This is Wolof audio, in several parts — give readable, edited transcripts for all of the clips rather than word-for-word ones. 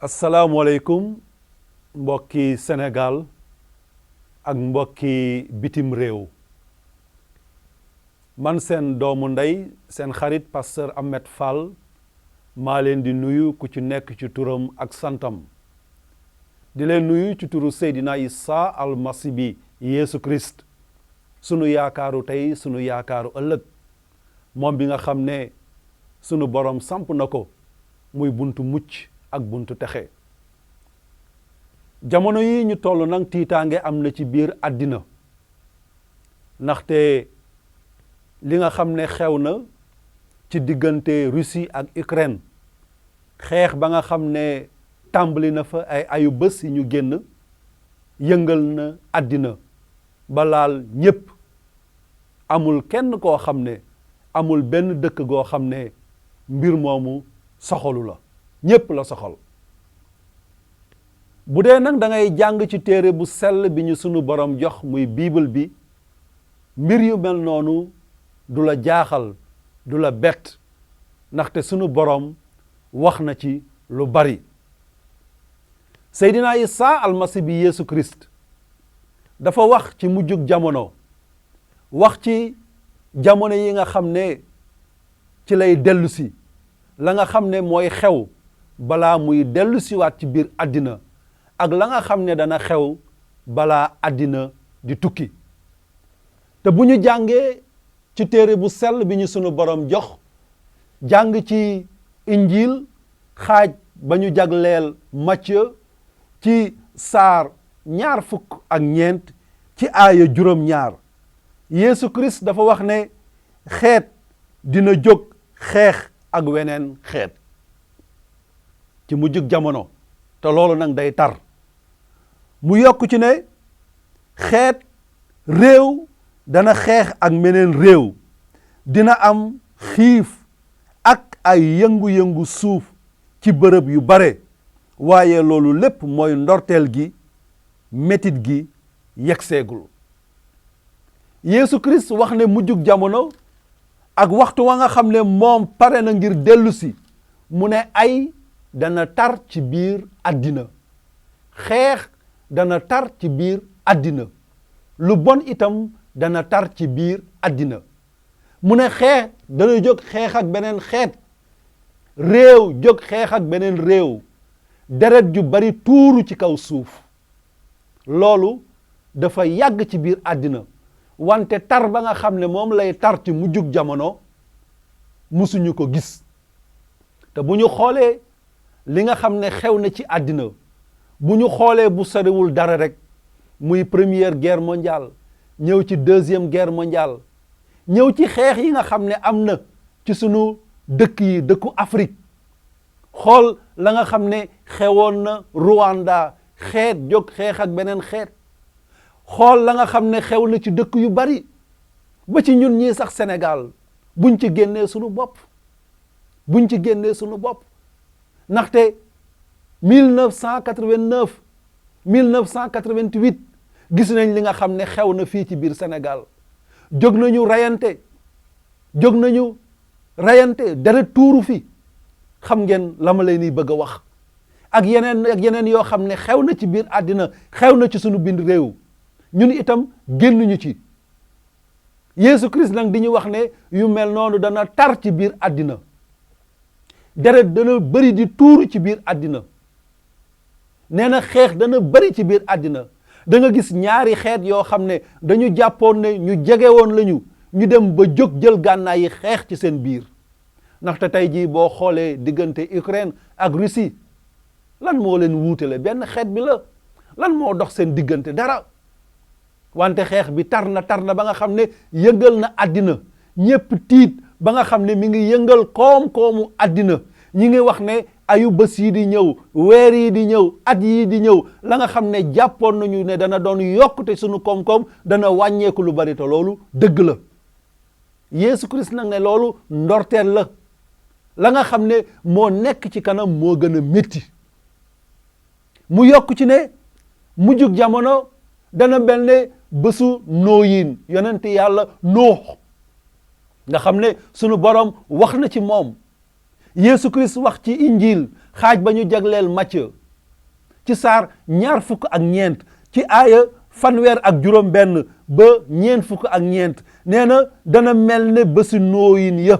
asalaamualeykum mbokki Sénégal ak mbokki bitim réew man seen doomu ndey seen xarit pasteur Ahmed Fall maa leen di nuyu ku ci nekk ci turam ak santam di leen nuyu ci turu Seydina Isa almasi bi Yeesu Christ sunu yaakaaru tey sunu yaakaaru ëllëg moom bi nga xam ne sunu borom samp na ko muy buntu mucc ak buntu texe jamono yi ñu toll nag tiitaange am na ci biir àddina ndaxte li nga xam ne xew na ci diggante Russie ak Ukraine xeex ba nga xam ne tàmbali na fa ay ayu bés yi ñu génn yëngal na àddina ba laal ñépp amul kenn koo xam ne amul benn dëkk goo xam ne mbir moomu soxalu la ñépp la soxal bu dee nag da ngay jàng ci téere bu sell bi ñu sunu borom jox muy bible bi mbir yu mel noonu du la jaaxal du la bett ndaxte sunu borom wax na ci lu bari Seydina Isa almasi bi Yeesu Christ dafa wax ci mujjug jamono wax ci jamono yi nga xam ne ci lay dellusi la nga xam ne mooy xew balaa muy dellusiwaat ci biir àddina ak la nga xam ne dana xew balaa àddina di tukki te bu ñu jàngee ci téere bu sell bi ñu sunu borom jox jàng ci injil xaaj ba ñu jagleel Matthieu ci saar 24 ci aaya 8 Yeesu Christ dafa wax ne xeet dina jóg xeex ak weneen xeet ci mujjug jamono te loolu nag day tar mu yokk ci ne xeet réew dana xeex ak meneen réew dina am xiif ak ay yëngu-yëngu suuf ci bërëb yu bare waaye loolu lépp mooy ndorteel gi metit gi yegseegul Yeesu Christ wax ne mujjug jamono ak waxtu wa nga xam ne moom pare na ngir dellusi mu ne ay dana tar ci biir àddina xeex dana tar ci biir àddina lu bon itam dana tar ci biir àddina mu ne xeex dana jóg xeex ak beneen xeet réew jóg xeex ak beneen réew deret ju bari tuuru ci kaw suuf loolu dafa yàgg ci biir àddina wante tar ba nga xam ne moom lay tar ci mujjug jamono musuñu ko gis te bu ñu xoolee li nga xam ne xew na ci àddina bu ñu xoolee bu soriwul dara rek muy première guerre mondiale ñëw ci deuxième guerre mondiale ñëw ci xeex yi nga xam ne am na ci sunu dëkk yi dëkku Afrique xool la nga xam ne xewoon na Rwanda xeet jóg xeex ak beneen xeet xool la nga xam ne xew na ci dëkk yu bari ba ci ñun ñii sax Sénégal buñ ci génnee sunu bopp ndaxte 1989 1988 gis nañ li nga xam ne xew na fii ci biir Sénégal jóg nañu rayante deret tuuru fi xam ngeen la ma leen di bëgg a wax ak yeneen yoo xam ne xew na ci biir àddina xew na ci sunu bind réew ñun itam génnuñu ci Yeesu Christ nag di ñu wax ne yu mel noonu dana tar ci biir àddina deret dana bëri di tuuru ci biir àddina nee na xeex dana bëri ci biir àddina da nga gis ñaari xeet yoo xam ne dañu jàppoon ne ñu jege woon lañu ñu dem ba jóg jël gànnaay yi xeex ci seen biir ndaxte tey jii boo xoolee diggante Ukraine ak Russie lan moo leen wuutale benn xeet bi la lan moo dox seen diggante dara wante xeex bi tar na ba nga xam ne yëngal na àddina ñépp tiit ba nga xam ne mi ngi yëngal koom-koomu àddina ñi ngi wax ne ayu bés yi di ñëw weer yi di ñëw at yi di ñëw la nga xam ne jàppoon nañu ne dana doon yokkute sunu koom-koom dana wàññeeku lu bari te loolu dëgg la Yeesu Christ nag ne loolu ndorteel la nga xam ne moo nekk ci kanam moo gën a métti mu yokk ci ne mujjug jamono dana mel ne bésu nooyin yonent yàlla Noox nga xam ne sunu borom wax na ci moom Yeesu Christ wax ci injil xaaj ba ñu jagleel Matthieu ci saar 24 ci aaya fanweer ak 7 ba 24 nee na dana mel ne bésu nooyin ya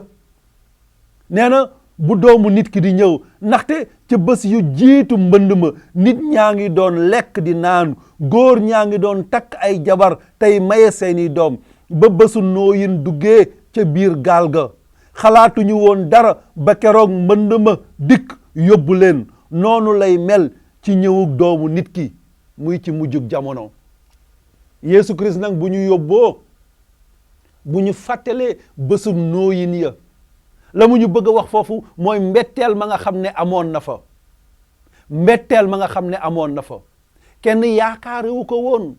nee na bu doomu nit ki di ñëw ndaxte ca bés yu jiitu mbënd ma nit ñaa ngi doon lekk di naan góor ñaa ngi doon takk ay jabar tey maye seeni doom ba bésu nooyin duggee ca biir gaal ga xalaatuñu woon dara ba keroog mbënd ma dikk yóbbu leen noonu lay mel ci ñëwug doomu nit ki muy ci mujjug jamono Yeesu Christ nag bu ñu yóbboo bu ñu fàttalee bésum nooyin ya la mu ñu bëgg a wax foofu mooy mbetteel ma nga xam ne amoon na fa mbetteel ma nga xam ne amoon na fa kenn yaakaarewu ko woon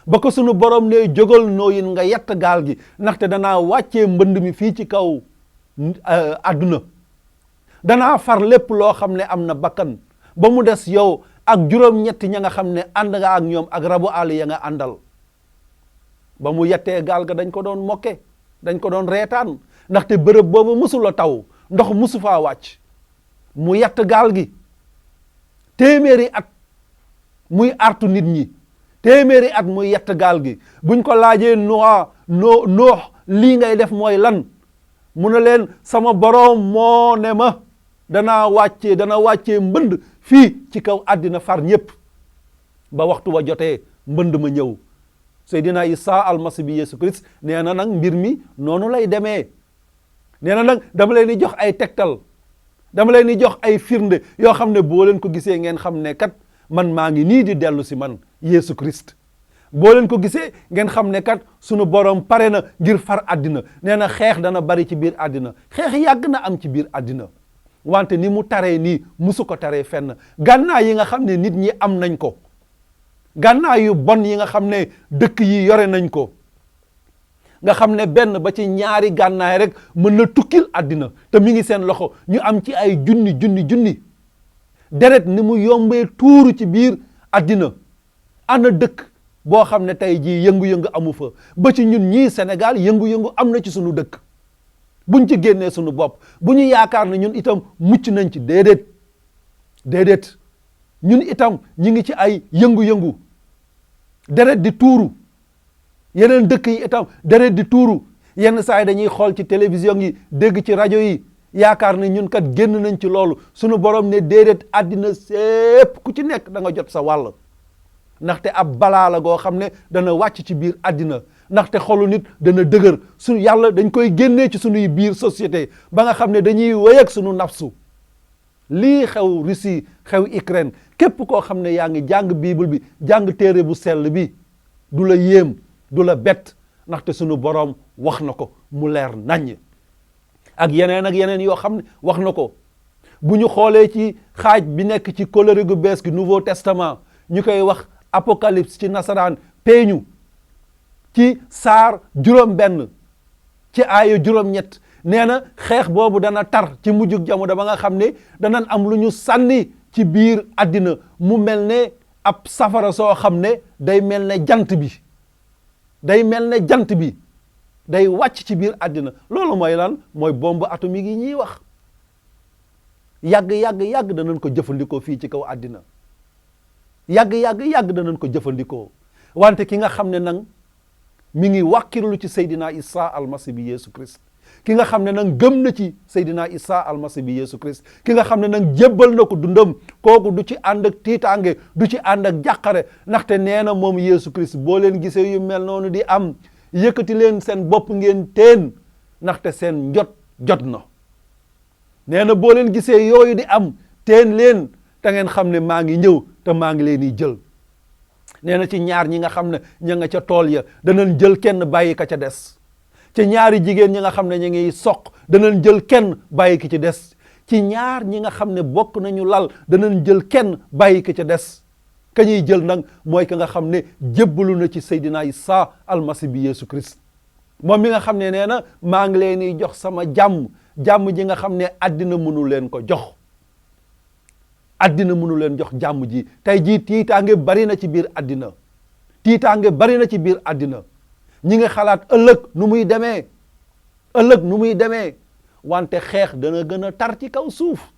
ba ko sunu borom ne jógal nooyin nga yett gaal gi ndaxte danaa wàccee mbënd mi fii ci kaw àdduna danaa far lépp loo xam ne am na bakkan ba mu des yow ak juróom-ñetti ña nga xam ne ànd nga ak ñoom ak rabu àll ya nga àndal ba mu yettee gaal ga dañ ko doon mokke dañ ko doon reetaan ndaxte bërëb boobu musula taw ndox musu faa wàcc mu yett gaal gi téeméeri at muy artu nit ñi téeméeri at muy yett gaal gi buñ ko laajee noox lii ngay def mooy lan mu ne leen sama boroom moo ne ma dana wàccee mbënd fii ci kaw àddina far ñépp ba waxtu wa jotee mbënd ma ñëw Seydina Isa almasi bi Yeesu Christ nee na nag mbir mi noonu lay demee nee na nag dama leen di jox ay tegtal dama leen di jox ay firnde yoo xam ne boo leen ko gisee ngeen xam ne kat man maa ngi nii di dellu si man Yeesu Christ boo leen ko gisee ngeen xam ne kat sunu borom pare na ngir far àddina nee na xeex dana bari ci biir àddina xeex yàgg na am ci biir àddina wante ni mu taree nii musu ko taree fenn gànnaay yi nga xam ne nit ñi am nañ ko gànnaay yu bon yi nga xam ne dëkk yi yore nañ ko nga xam ne benn ba ci ñaari gànnaay rek mën na tukkil àddina te mi ngi seen loxo ñu am ci ay junni deret ni mu yombee tuuru ci biir àddina ana dëkk boo xam ne tey jii yëngu-yëngu amu fa ba ci ñun ñii Sénégal yëngu-yëngu am na ci sunu dëkk buñ ci génnee sunu bopp bu ñu yaakaar ne ñun itam mucc nañ ci déedéet ñun itam ñi ngi ci ay yëngu-yëngu deret di tuuru yeneen dëkk yi itam deret di tuuru yenn saa yi dañuy xool ci télévision yi dégg ci rajo yi yaakaar ne ñun kat génn nañ ci loolu sunu borom ne déedéet àddina sépp ku ci nekk da nga jot sa wàll ndaxte ab balaa la goo xam ne dana wàcc ci biir àddina ndaxte xolu nit dana dëgër su yàlla dañ koy génnee ci sunuy biir société ba nga xam ne dañuy wéy ak sunu nafsu lii xew Russie xew Ukraine képp koo xam ne yaa ngi jàng bible bi jàng téere bu sell bi du la yéem du la bett ndaxte sunu borom wax na ko mu leer naññ ak yeneen yoo xam ne wax na ko bu ñu xoolee ci xaaj bi nekk ci kóllëre gu bees gi Nouveau Testament ñu koy wax apocalypse ci nasaraan peeñu ci saar 7 ci aaya 8 nee na xeex boobu dana tar ci mujjug jamono ba nga xam ne danañ am lu ñu sànni ci biir àddina mu mel ne ab safara soo xam ne day mel ne jant bi day wàcc ci biir àddina loolu mooy lan mooy bombe atomique yi ñuy wax yàgg danañ ko jëfandikoo fii ci kaw àddina yàgg danañ ko jëfandikoo wante ki nga xam ne nag mi ngi wàkkirlu ci Seydina Isa almasi bi Yeesu Christ ki nga xam ne nag gëm na ci Seydina Isa almasi bi Yeesu Christ ki nga xam ne nag jébbal na ko dundam kooku du ci ànd ak tiitaange du ci ànd ak jàqare ndaxte nee na moom Yeesu Christ boo leen gisee yu mel noonu di am yëkkati leen seen bopp ngeen teen ndaxte seen jot na nee na boo leen gisee yooyu di am teen leen te ngeen xam ne maa ngi ñëw te maa ngi leen di jël nee na ci ñaar ñi nga xam ne ña nga ca tool ya danañ jël kenn bàyyi ka ca des ci ñaari jigéen ñi nga xam ne ñu ngi soq danañ jël kenn bàyyi ki ci des ci ñaar ñi nga xam ne bokk nañu lal danañ jël kenn bàyyi ki ca des ka ñuy jël nag mooy ka nga xam ne jébbalu na ci Seydina Isa almasi bi Yeesu Christ moom mi nga xam ne nee na maa ngi leen di jox sama jàmm ji nga xam ne àddina mënu leen ko jox àddina mënu leen jox jàmm ji tey jii tiitaange bari na ci biir àddina ñi nga xalaat ëllëg nu muy demee wante xeex dana gën a tar ci kaw suuf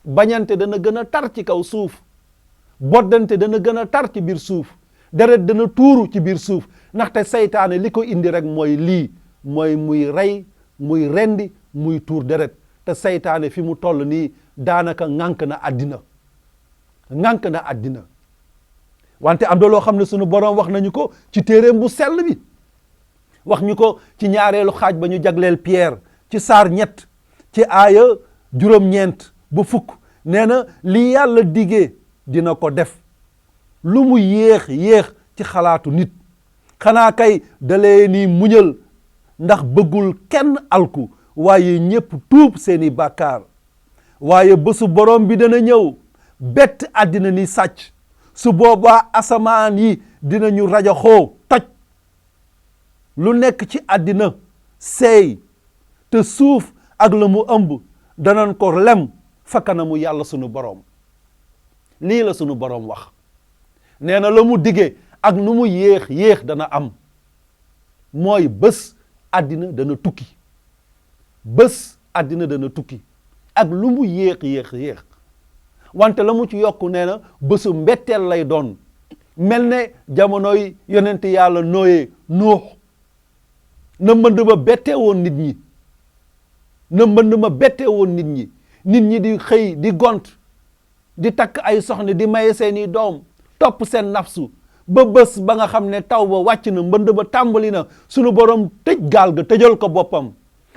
bañante dana gën a tar ci kaw suuf boddante dana gën a tar ci biir suuf deret dana tuuru ci biir suuf ndaxte seytaane li ko indi rek mooy lii mooy muy rey muy rendi muy tuur deret te seytaane fi mu toll nii daanaka ŋànk na àddina ŋànk na àddina wante am na loo xam ne sunu borom wax nañu ko ci téeréem bu sell bi wax ñu ko ci ñaareelu xaaj ba ñu jagleel Piyeer ci saar 3 ci aaya 9 ba 10 nee na li yàlla dige dina ko def lu mu yéex ci xalaatu nit xanaa kay da leena muñul ndax bëggul kenn alku waaye ñepp tuub seeni bàkkaar waaye bésu borom bi dana ñëw bett àddina ni sàcc su boobaa asamaan yi dinañu rajaxoo toj lu nekk ci àddina seey te suuf ak la mu ëmb danañ ko lem fa kanamu yàlla sunu borom lii la sunu borom wax nee na la mu dige ak nu mu yéex dana am mooy bés àddina dana tukki bés àddina dana tukki ak lu mu yéex wante la mu ci yokku nee na bésu mbetteel lay doon mel ne jamonoy yonent yàlla nooyee nuux na mbënd ma bettee woon nit ñi na mbënd ma bettee woon nit ñi di xëy di gont di takk ay soxna di maye seeni doom topp seen nafsu ba bés ba nga xam ne taw ba wàcc na mbënd ba tàmbali na sunu borom tëj gaal ga tëjal ko boppam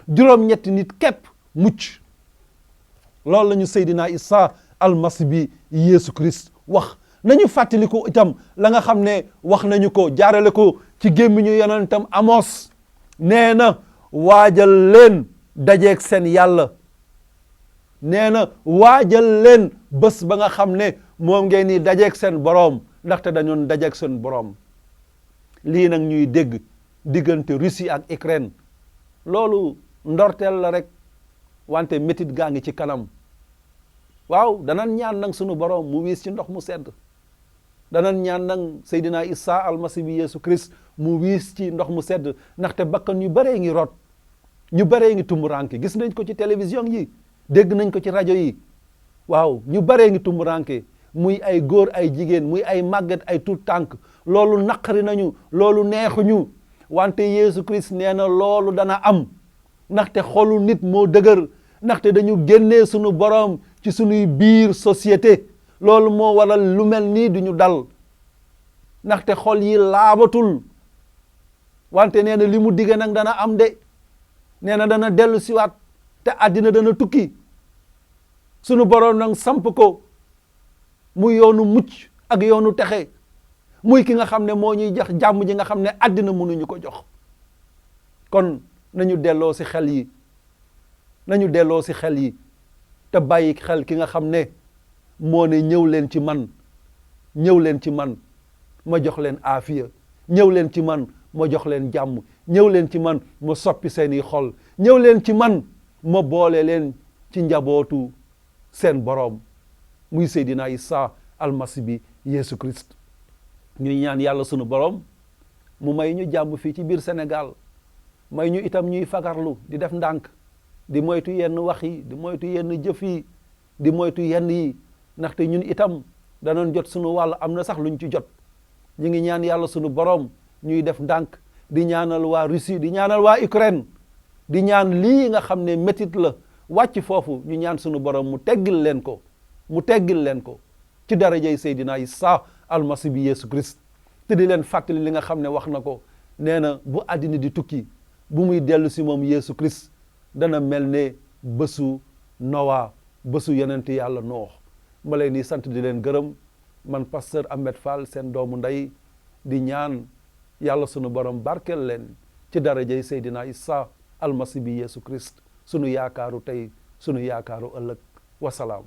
juróom-ñetti nit képp mucc loolu la ñu Seydina Isa almasi bi Yeesu Christ wax nañu fàttaliku itam la nga xam ne wax nañu ko jaarale ko ci gémmiñu yonentam Amos nee na waajal leen dajeeg seen yàlla nee na waajal leen bés ba nga xam ne moom ngeen ni dajeeg seen boroom ndaxte dañoon dajeeg seen boroom lii nag ñuy dégg diggante Russie ak Ukraine loolu ndorteel la rek wante métit gaa ngi ci kanam waaw danan ñaan nag sunu boroom mu wiis ci ndox mu sedd danan ñaan nag Seydina Isa almasi bi Yeesu Christ mu wiis ci ndox mu sedd ndaxte bakkan yu baree ngi rot ñu baree ngi tumuranke gis nañ ko ci télévision yi dégg nañ ko ci rajo yi waaw ñu baree ngi tumuranke muy ay góor ay jigéen muy ay màgget ay tuut tànk loolu naqari nañu loolu neexuñu wante Yeesu Christ nee na loolu dana am ndaxte xolu nit moo dëgër ndaxte dañu génnee sunu borom ci sunuy biir société loolu moo waral lu mel nii duñu dal ndaxte xol yi laabatul wante nee na li mu dige nag dana am de nee na dana dellu siwaat te àddina dana tukki sunu borom nag samp ko muy yoonu mucc ak yoonu texe muy ki nga xam ne moo ñuy jox jàmm ji nga xam ne àddina mënuñu ko jox kon nañu delloo si xel yi nañu delloo si xel yi te bàyyi xel ki nga xam ne moo ne ñëw leen ci man ñëw leen ci man ma jox leen aafiya ñëw leen ci man ma jox leen jàmm ñëw leen ci man ma soppi seeni xol ñëw leen ci man ma boole leen ci njabootu seen boroom muy Seydina Isa almasi bi Yeesu Christ ñuy ñaan yàlla sunu boroom mu may ñu jàmm fii ci biir Sénégal may ñu itam ñuy fagarlu di def ndànk di moytu yenn wax yi di moytu yenn jëf yi di moytu yenn yi ndaxte ñun itam danoon jot sunu wàll am na sax luñ ci jot ñu ngi ñaan yàlla sunu boroom ñuy def ndànk di ñaanal waa Russie di ñaanal waa Ukraine di ñaan lii nga xam ne métit la wàcc foofu ñu ñaan sunu boroom mu teggil leen ko ci darajay Seydina Isa almasi bi Yeesu Christ te di leen fàttali li nga xam ne wax na ko nee na bu àddina di tukki bu muy dellu si moom Yeesu Christ dana mel ne bésu Nowa bésu yonent yàlla Noox ma leen di sant di leen gërëm man pasteur Ahmed Fall seen doomu ndey di ñaan yàlla sunu borom barkeel leen ci darajay Seydina Isa almasi bi Yeesu Christ sunu yaakaaru tey sunu yaakaaru ëllëg wasalaam